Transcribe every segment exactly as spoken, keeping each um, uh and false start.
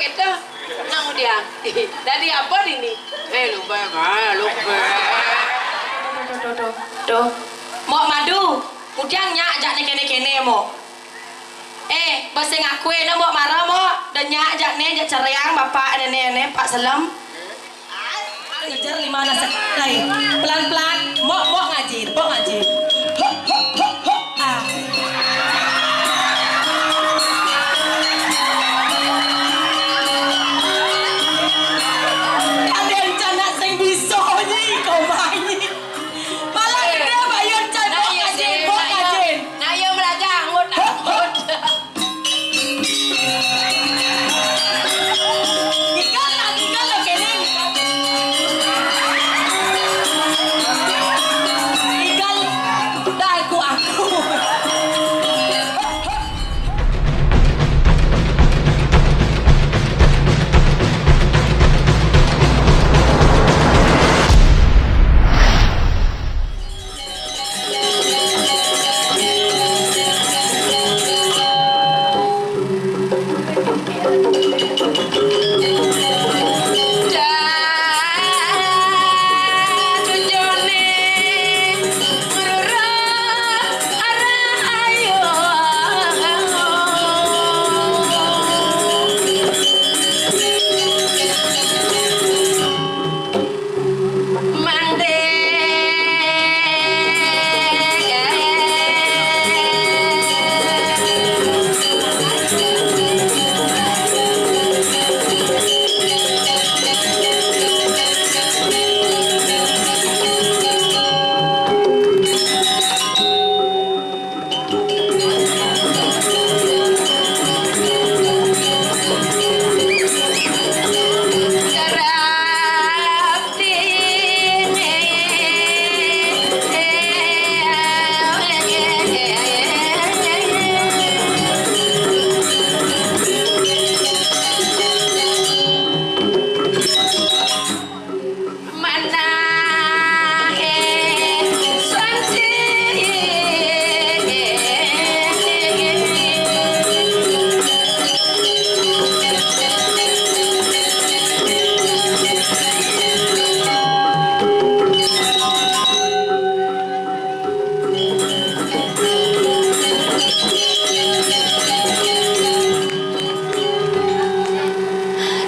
Itu, nak udiang. Dari apa ini? Eh, lupa, ah, lupa. Tuh, tuh, tuh, tuh. Tuh. Mok madu, udiang nyak jak ne kene-kene, mok. Eh, basa ngaku ne, mok marah, mok. Dah nyak jak ne, jak cereang, bapak, nenek, nenek, Pak Selem. Ngejar lima anak sekolah. Pelan-pelan, mok, mok ngaji, mok ngaji. Hok, hok, hok, hok. Ah. Ada rencana sing bisa nyi, kau main. Malah kita bayar can, mok ngaji, mok ngaji. Nah, iya belajar, ngut, ngut. Ikan lah, ikan lah, kene. Ikan, dah aku, aku.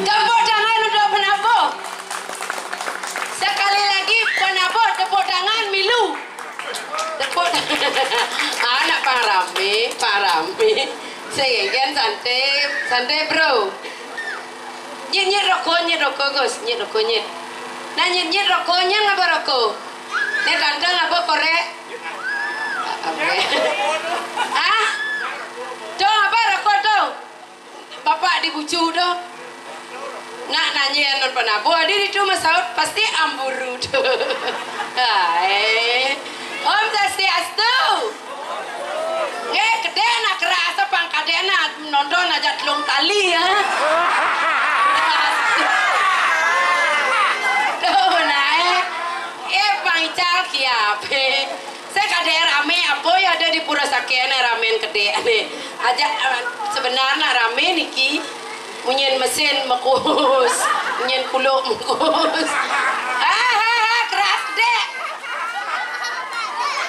Tepuk tangan untuk penabuh. Sekali lagi, penabuh, tepuk tangan, milu. Tepuk tangan. Anak pang rame, pang rame. Sing kan santai, santai, bro. Nyit, nyit rokok, nyit rokok, Gus. Nyit rokok, nyit. Nah, nyit, nyit rokok, nyit ngapa rokok? Ini tante ngapa korek? Oke. Hah? Tuh, apa rokok tuh? Bapak di bucu tu. Nak nanya non penabuh, adi ditu masaut pasti amburu tu. Hai. Om Swastiastu. Nggih, kedek nak kerasa pang kadek nak nonton aja telung tali ya. Tuh, nah, eh. Eh, Bang Ical kiape. Saya kadek rame, apa ya ada di Pura Sakene ramen kedek ni. Aja, eh, sebenarnya rame niki. Munyin mesin mekus, munyin kuluk mekus. Ah, ah, ah, keras kedek.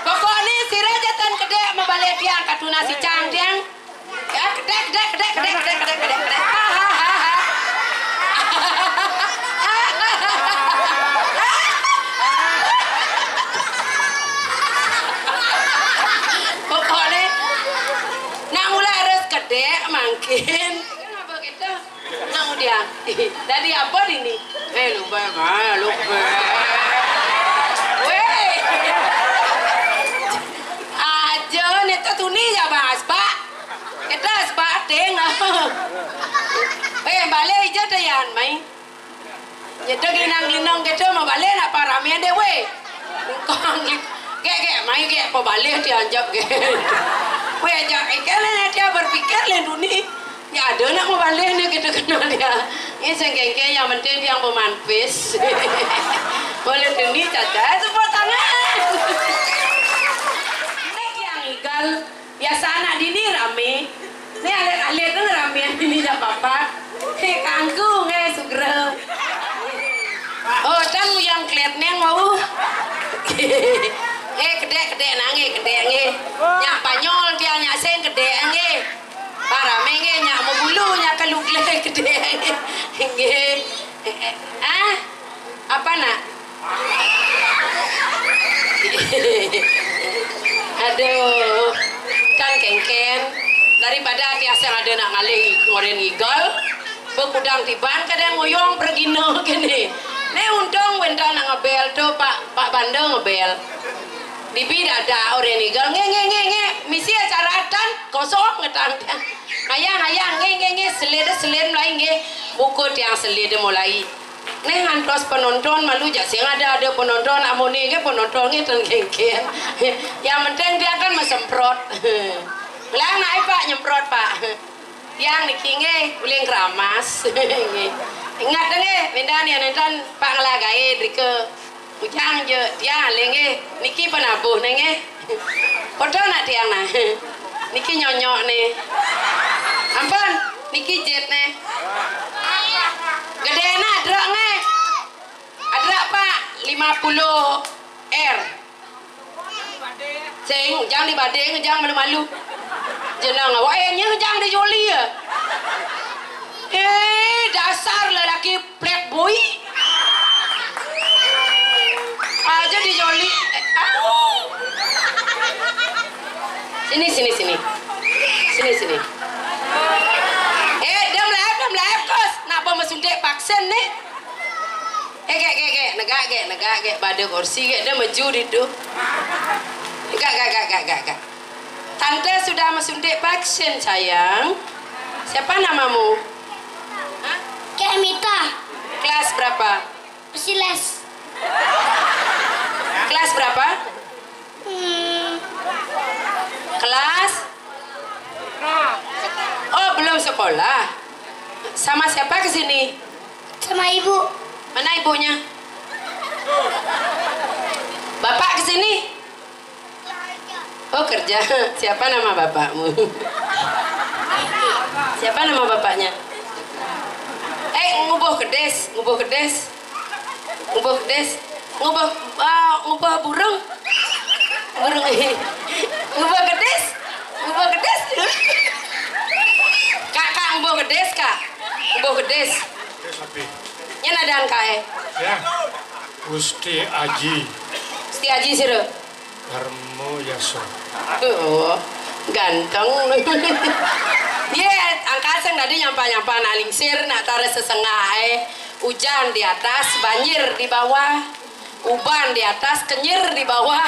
Pokoknya sira jatan kedek mebalik tiang katu nasi cang tiang. Ya, kedek, kedek, kedek, kedek, kedek, kedek, kedek, kedek. Ah, ah, ah, ah. Pokoknya nak mulai harus kedek mangkin. Kenapa gitu? Nang udah. Dari apa ini? Eh, lupa, ah, lupa. Weh. Aja, nih tuh tuni ya, Mas, Pak. Kita sepating. Eh, balik aja deh, Yan, mai. Nyedo ginang-ginang gitu, mau balik nak paramian deh, weh. Engkong gitu. Gek, gek, mai gek, mau balik dianjak, gek. Weh, ajak, eh, kalian dia berpikir, lain dunia. Ya ada nak mau balik nih gitu kenal dia. Ini sengkengke yang penting dia yang pemanpis. Boleh demi caca tepuk tangan. Ini yang igal biasa anak dini rame. Ini alit-alit kan rame ini ya papa. Ini kan Parame nggih, nyak mebulu, nyak keluglek deh. Nggih. Ah, apa, Nak? Aduh, kan kengken. Daripada tiang sing ada nak ngalih ngoren ngigel, bekudang tiban kadang ngoyong pergina kene. Ne untung wénten nak ngebel tu, Pak, Pak Banda ngebel. Dibi dadak orang ngigel, nge, nge, nge, nge, misi acara atan, kosong ngetang tiang. Hayang, hayang, nge, nge, nge, selid, selid mulai nge. Buku tiang selid mulai. Neh ngantos penonton malu jak sing ada, ada penonton, amone nge penonton nge ten kengken. Yang penting tiang kan mesemprot. Belang nak, Pak, nyemprot, Pak. Tiang niki nggih, uling keramas. Nggih. Ingat nggih, mindan ya nenten Pak ngelah gaé drika. Ujang je, tiang alih nggih. Niki penabuh ne nggih. Foto nak tiang nah. Niki nyonyok ne. Ampun, niki jet ne. Gedé na adrak nggih. Adrak, Pak, lima puluh R. Sing, jang dibading, jang malu-malu. Jenang awak, eh, nyeh jang dijoli ya. Eh, dasar lelaki playboy. Aja dijoli. Eh, au. Sini, sini, sini. Sini, sini. Eh, dem lep, dem lep, kos. Napa mesuntik vaksin nih? Eh, gek, gek, gek, negak, gek, negak, gek, pada kursi, gek, dah maju di tu. Gak, gak, gak, gak, gak, gak. Tante sudah mesuntik vaksin, sayang. Siapa namamu? Hah? Kemita. Kelas berapa? Siles. Kelas berapa? Hmm. Kelas? Oh, belum sekolah. Sama siapa ke sini? Sama ibu. Mana ibunya? Bapak ke sini? Oh, kerja. Siapa nama bapakmu? Siapa nama bapaknya? Eh, ngubuh kedis, ngubuh kedis. Ngubuh kedis. Ngubuh, ah, ngubuh burung. Burung. Ngubuh kedis. Ngubuh kedis. Kak, Kak, ngubuh kedis, Kak. Ngubuh kedis. Sapi. Nya nadan kae. Ya. Gusti Aji. Gusti Aji sira. Darmo Yaso. Oh, ganteng. Ye, angkat sing tadi nyampa-nyampa nak lingsir, nak taruh sesengah, eh. Ujan di atas, banjir di bawah. Uban di atas, kenyir di bawah.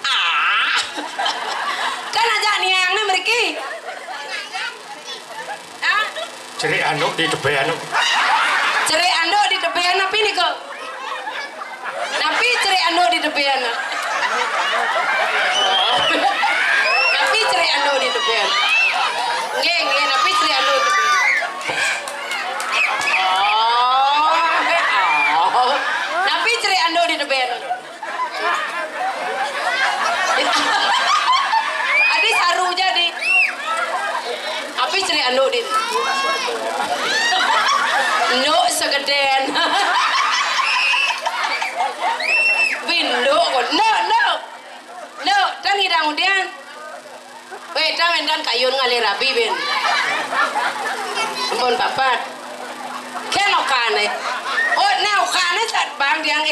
Ah. Kan ajak niang ni mriki. Hah? Cerik anduk di tebih anduk. Cerik anduk di tebih napi nika? Napi cerik anduk di tebih anduk? Napi cerik anduk di tebih anduk? Nggih, nggih, napi cerik anduk di tebih anduk? Oh, oh. Napi cerik anduk di tebih anduk? Adi saru jadi. Api cerik anduk, Din? Nduk segeden. Binduk kon. Nduk, nduk. Nduk, tan ngidang udian. Weh, tan wendan kayun ngalih rabi, bin. Ampun, papat. Ken okane. Oh, ne okane cat bang tiang.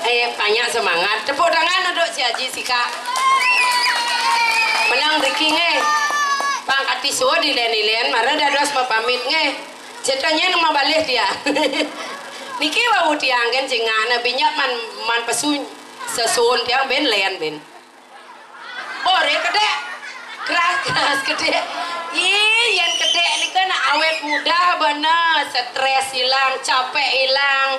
Eh, banyak semangat. Tepuk tangan untuk si Aji Sika. Menang breaking, eh. Pang kati suud ilen-ilen, mara dados mapamit, nggih. Ceritanya nang mabalih dia. Niki wau tiang kan cingana binyak man, man pesun. Sesun tiang ben len ben. Ore kedek. Keras, keras kedek. Ih, yen kedek nika nak awet muda bener. Stres hilang, capek hilang,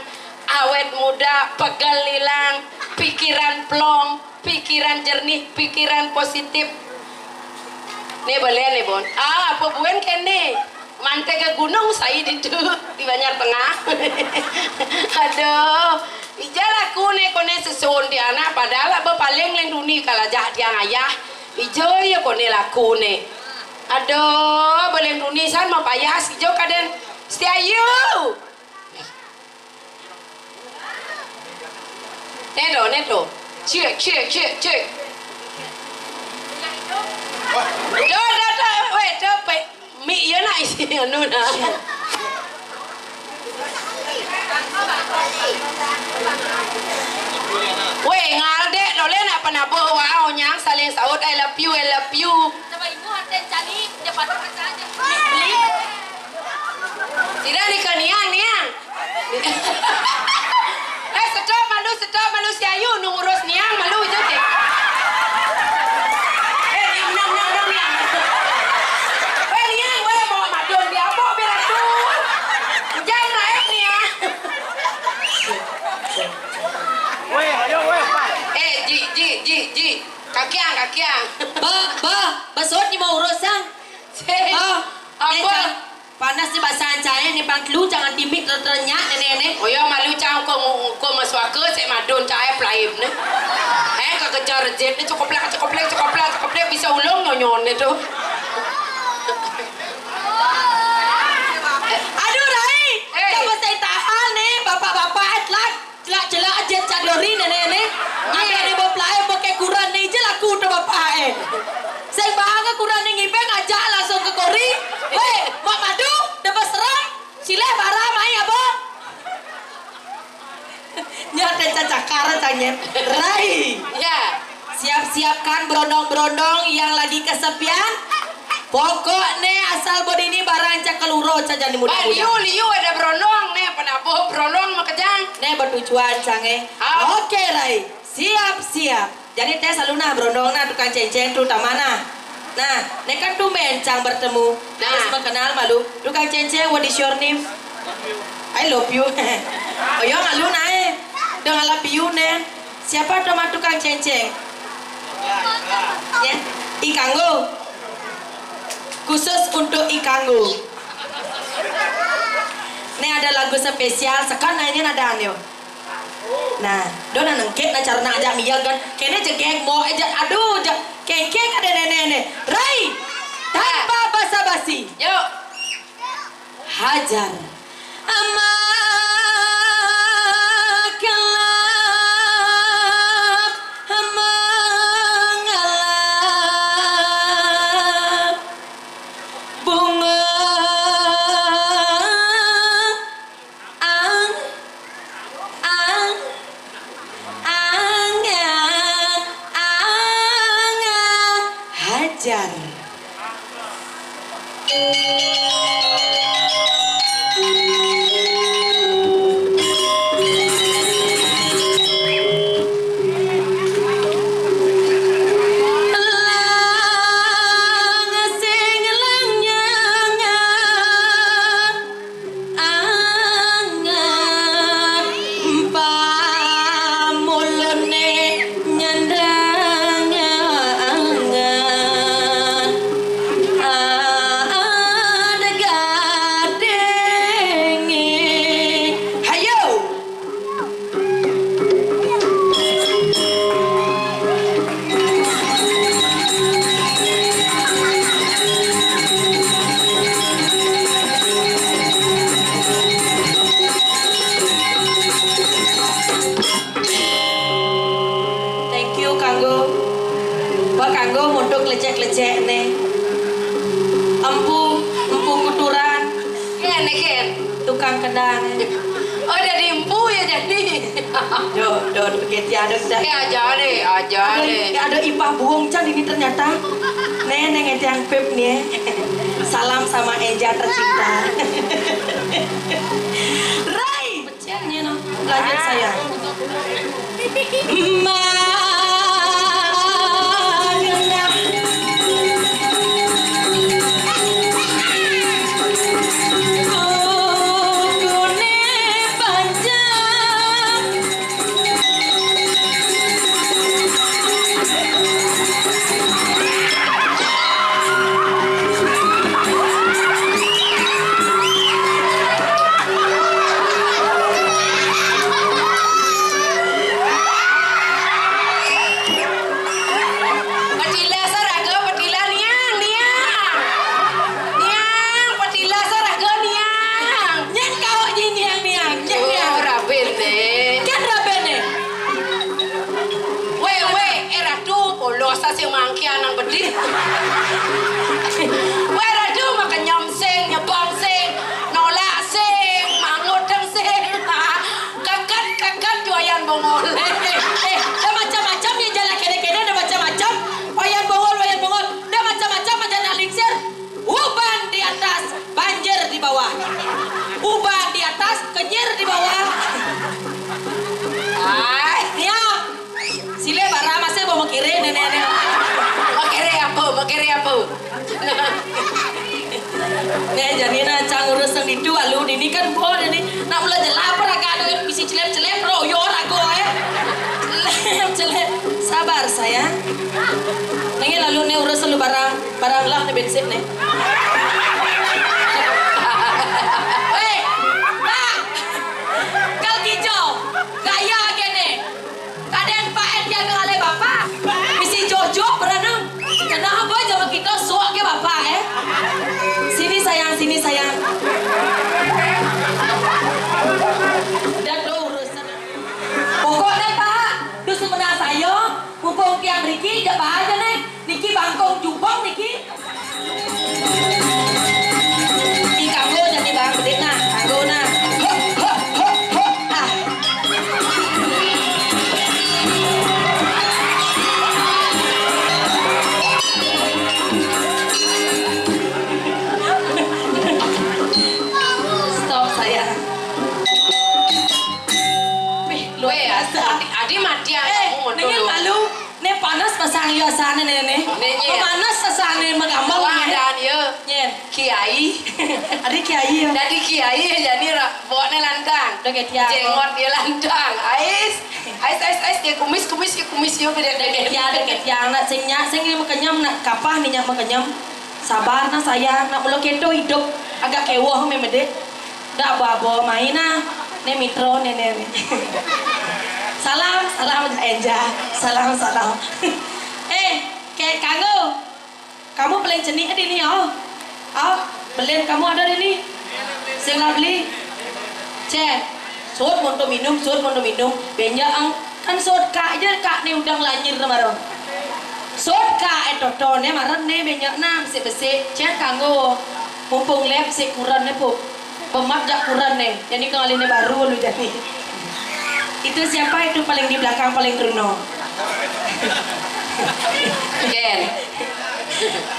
awet muda, pegel hilang, pikiran plong, pikiran jernih, pikiran positif. Nih boleh nih, Bon. Ah, apa buen kene? Mantai ke gunung sai ditu di Banjar Tengah. Aduh, ija laku ne kone sesun di anak padahal apa paling leng duni kalau jak tiang ayah. Ijo ya kone laku ne. Aduh, boleh duni san mau payas ijo kaden. Setia you. Nedo, nedo. Cek, cek, cek, cek. Anu nah. Weh, ngarep dek, toleh nak penabuh wau nyang saling saut, "I love you, I love you." Coba ibu hati cari, dia patut percaya. Beli. Tidak ni ke niang, niang. Eh, stop malu, stop malu si Ayu, nu ngurus niang malu je deh. Eh, niang, niang, niang, niang, niang. Eh, niang, weh, mau madun dia apa biar tu? Jangan naik niang. Weh, ayo, weh. Eh, ji, ji, ji, ji. Kakiang, kakiang. Ba, ba, basot ni mau urus sang. Cek. Ba, apa? Eh, cang. Panas ni basah cai ni pang telu jangan timik ter-, terenyak nenek-nenek. Oh ya, malu cang ko, ko masuaka sek madun cai pelaim ni. Eh, kekejar jep ni cukup lah, cukup lah, cukup lah, cukup lah bisa ulung nyonyon ni tu. Aduh, Rai. Eh. Kamu saya tahan ni, bapak-bapak, eh, telat. Celak-celak aja cak dori nenek ni. Ada ni bepelai pakai kuran ni je laku tu bapak eh. Sing bahang ke kuran ni ngibeng ajak langsung ke kori. Weh, mak madu, dah berseram. Sileh bara mai apa? Nyata cakar tanya. Rai. Ya. Siap-siapkan berondong-berondong yang lagi kesepian. Pokokne asal bodini barang cak keluro cak jani muda-muda. Liu, liu ada berondong ne, penabuh berondong makejang. Ne bertujuan cange. Ah. Oke, Rai. Siap, siap. Jadi teh selalu nah berondong nah tukang cenceng terutama nah. Nah, ne kan tumben cang bertemu. Nah. Harus mengenal malu. Tukang cenceng, what is your name? I love you. Oh, yo malu nae. Dong I love you ne. Siapa nama tukang cenceng? Ya, I Kanggo. Khusus untuk I Kanggo. Ini ada lagu spesial, sekarang ini ada anu. Nah, dona nengkek na cara nak ajak mial kan. Kene jegek mo aja, aduh, ja, kengkek ada nenek-nenek. Rai, tanpa basa-basi. Yuk. Hajar. Ama kelap, ama ngalap, bunga ang, ang, Anga, anga, hajar. Lang sing lang nyangat. Angat pamulune nyandang angat ada gadenge. Hayo. Thank you, Kanggo. Pak Kanggo, untuk lecek-lecek nih. Empu, empu kuturan. Ken, ken. Tukang kendang. Oh, jadi empu ya jadi. Duh, duh, duh, keti ada dah. Eh, aja deh, aja ada, deh. Ada ipah buong can ini ternyata. Nih, neng yang pip nih. Salam sama Enja tercinta. Rai. Lanjut saya. Nek jani nah cang urus nang ditu, alu dini kan bo dini. Nak mula jelah apa raga ada bisi celep-celep, royo rago, eh. Celep-celep. Sabar, sayang. Nengin lalu nih urus lu barang, barang lah nih bensin nih. Weh, Pak. Kal kijo, gaya kene. Kadén paen dia ngalih bapa. Misi jujur berenang. Kenapa zaman kita suak ke bapa, eh? Sini sayang, sini sayang. Dan do urusan. Pokoknya Pak, dusun menasaya, mumpung tiang riki, jaba aja nih. Niki bangkong jubong niki. Ih, kanggo jadi bang, bedik nah, kanggo nah. Hop, hop, hop, hop. Ah. Stop saya. Wih, luar Weh, biasa. Adi, adi mati. Eh, kamu mau nengin dulu. Malu. Nih panas pasang yo sana nih nih. Nih, nih. Panas sana magambang. Wah, nih. Dan yo. Nyen. Kiai. Adi kiai yo. Dadi kiai yo, jadi ra-, bokne lantang. Deket ya. Jengot dia lantang. Ais. Ais, ais, ais, dia kumis, kumis, dia kumis yo beda. Deket ya, deket ya. Nak sing nyak, sing ini makenyem, nak kapah nih nyak makenyem. Sabar nah sayang, nak mula keto hidup agak kewoh me medek. Dak abo-abo main nah. Ne mitro ne ne. Salam, salam Enja. Salam, salam. Eh, kek kanggo. Kamu paling cenik di ni, oh. Oh, belen kamu ada di ni. Sing lah beli. Cek. Sud monto minum, sud monto minum. Benja ang kan sud kak aja kak ni udang lanyir na maro. Sud kak eh toto ne maren ne benja na besik-besik. Cek kanggo. Mumpung lep sik kuran ne pup. Pemat jak kuran ne. Jadi kang alih ne baru lu jadi. Itu siapa itu paling di belakang paling runo? Jen.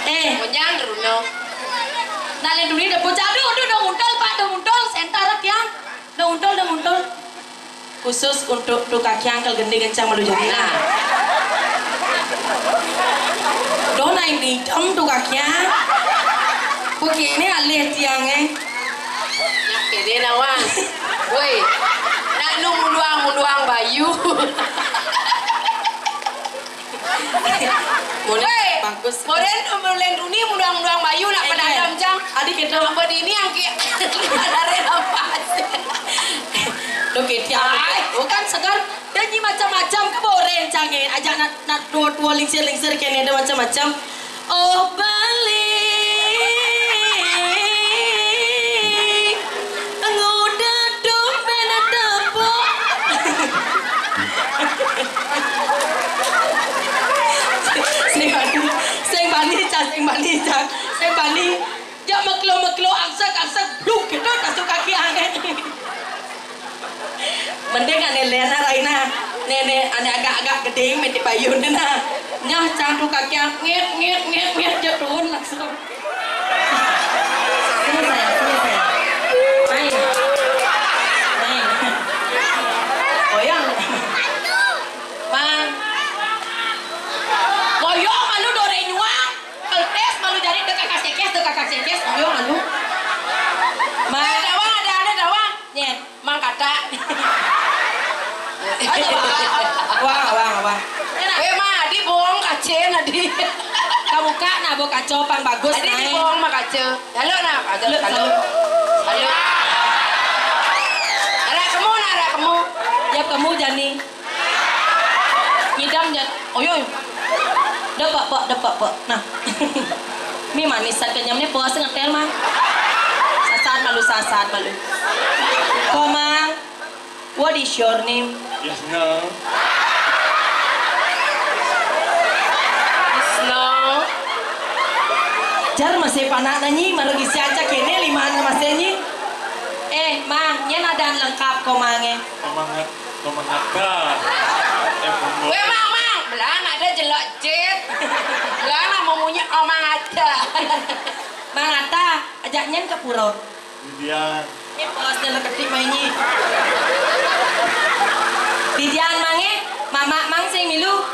Eh. Monyang runo. Nalin dulu dah bocah aduh aduh dah untal pak dah untal sentar tiang. Dah untal dah untal. Khusus untuk tu kaki angkel gende kencang malu jadi. Nah. Dona ini hitam tu kakinya. Begini alih tiangnya. Ini nawang. Woi. Nak nu munduang munduang bayu. Moden bagus. Moden moden duni munduang-munduang bayu nak pada adam jang. Adi kita apa di ini yang ki ada renovasi. Lo kita bukan segar dan nyi macam-macam ke boren cangin aja nak nak dua dua lingsir-lingsir kene ada macam-macam. Oh Bali. Nguda dompet tepuk. Sing bani, sing bani, Cak, sing bani, Cak. Sing bani. Dia meklo-meklo, angsak-angsak, bluk, gitu, masuk kaki aneh. Mending ane Lena Raina. Nene ane agak-agak gede, mesti bayun, nah. Nyah, cang tu kaki, ngit, ngit, ngit, ngit, dia turun langsung. Sini sayang, sini sayang. Main. Main. Goyang. Mang. Goyong malu dore nyuang. Keltes malu jadi dek kakak sekes, dek kakak sekes. Goyong malu. Mang. Ada dawang, ada, ada dawang. Nyen. Mang kata. Aduh, wah, wah, wah. Weh, mah, adi bohong kace, adi. Kamu kak nabo kaco pang bagus, adi, nai. Bohong mah kace. Halo, nah, halo, halo. Halo. Arah kamu, nah, arah kamu. Ya, kamu, Jani. Ngidam, Jan. Oyoy. Depak, pak, depak, pak. Nah. Mi manisan kenyam ni, puas ngetel, mah. Sasat malu, sasat malu. Komang. What is your name? Isno. Isno. Jar masih panak nanyi, malu gisi aja kene lima anak masih nyi. Eh, Mang, nyen adan lengkap ko Mange. Semangat, semangat dah. Eh, bungul. Weh, Mang, Mang, belah ada jelok jit. Belah mau munyi omang ada. Mang Ata, ajak nyen ke pura. Didian. Ini bosnya leketik mainyi. Didian mange, mamak mang sing milu.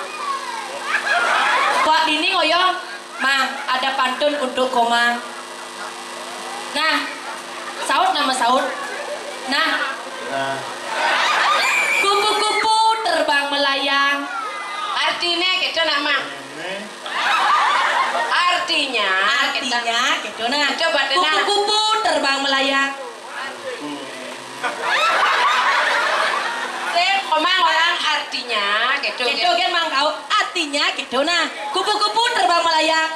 Kuat dini ngoyong. Mang, ada pantun untuk Komang. Nah, saut nama saut. Nah. Nah. Kupu-kupu terbang melayang. Artinya gitu, nak, Mang. Artinya, artinya gitu, nah. Coba dengar. Kupu-kupu terbang melayang. Sip, Komang, orang artinya gitu. Gitu kan, Mang, kau. Artinya gitu, nah. Kupu-kupu terbang melayang.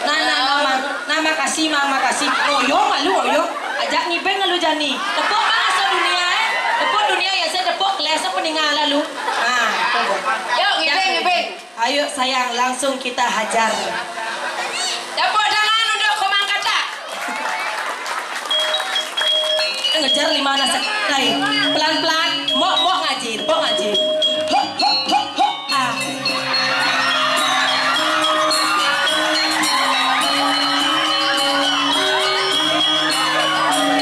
Nah, nah, nah, Mang. Nah, makasih, Mang, makasih. Oyong, malu, oyong. Ajak ngibeng lalu jani. Tepuk, Mang, asa dunia, eh. Tepuk dunia, ya, saya tepuk kelas apa nih, lalu. Nah, tepuk. Yuk, ngibeng, ngibeng. Ayo sayang, langsung kita hajar. Tepuk tangan untuk Komang Katak. Ngejar lima anak sekai. Pelan-pelan, mok mok ngaji, mok ngaji. Hop hop hop hop. Ah.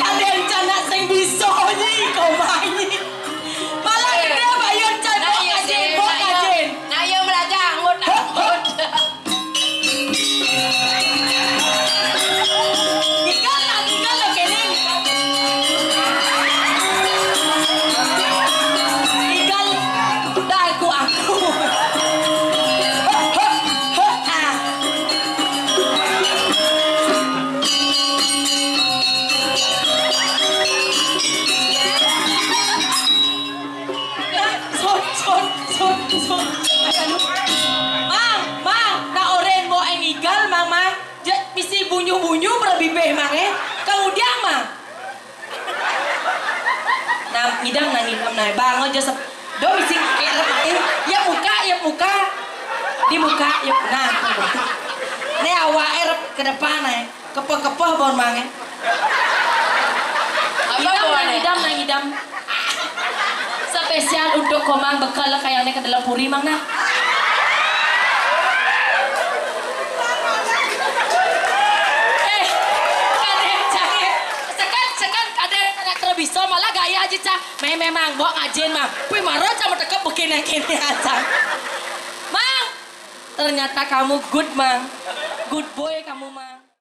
Ada yang canak sing bisa ni, Komang ni. Malah kita bayun cai bok kajin, bok kajin. Nak yo belajar angut angut. Ikan lah, ikan lah kene. Ikan dah aku aku. Sot, sot, sot, sot. Ayo, anu. Mang, Mang, nak oren mo eng igal, Mang, Mang. Jek misi bunyu-bunyu berlebih, Mang, eh. Kau diam, Mang. Nah, ngidam, nah, ngidam, nah. Bang, aja sep-, do misi kayak rep, eh. Ya muka, ya muka. Di muka, ya, nah. Nih awak, eh, rep ke depan, eh. Kepeh-kepeh bon, Mang, eh. Ngidam, nah, ngidam, nah, ngidam. Spesial untuk Komang, bekal kayang ne ke dalam puri, Mang, nah. Eh, kade, cang, eh. Sekan, sekan, kade, kade terbiso, malah gaya aja, cang. Memang, Mang, bawa ngajin, Mang. Pui maro, cang, metekep bikin yang kini, cang. Mang, ternyata kamu good, Mang. Good boy kamu, Mang.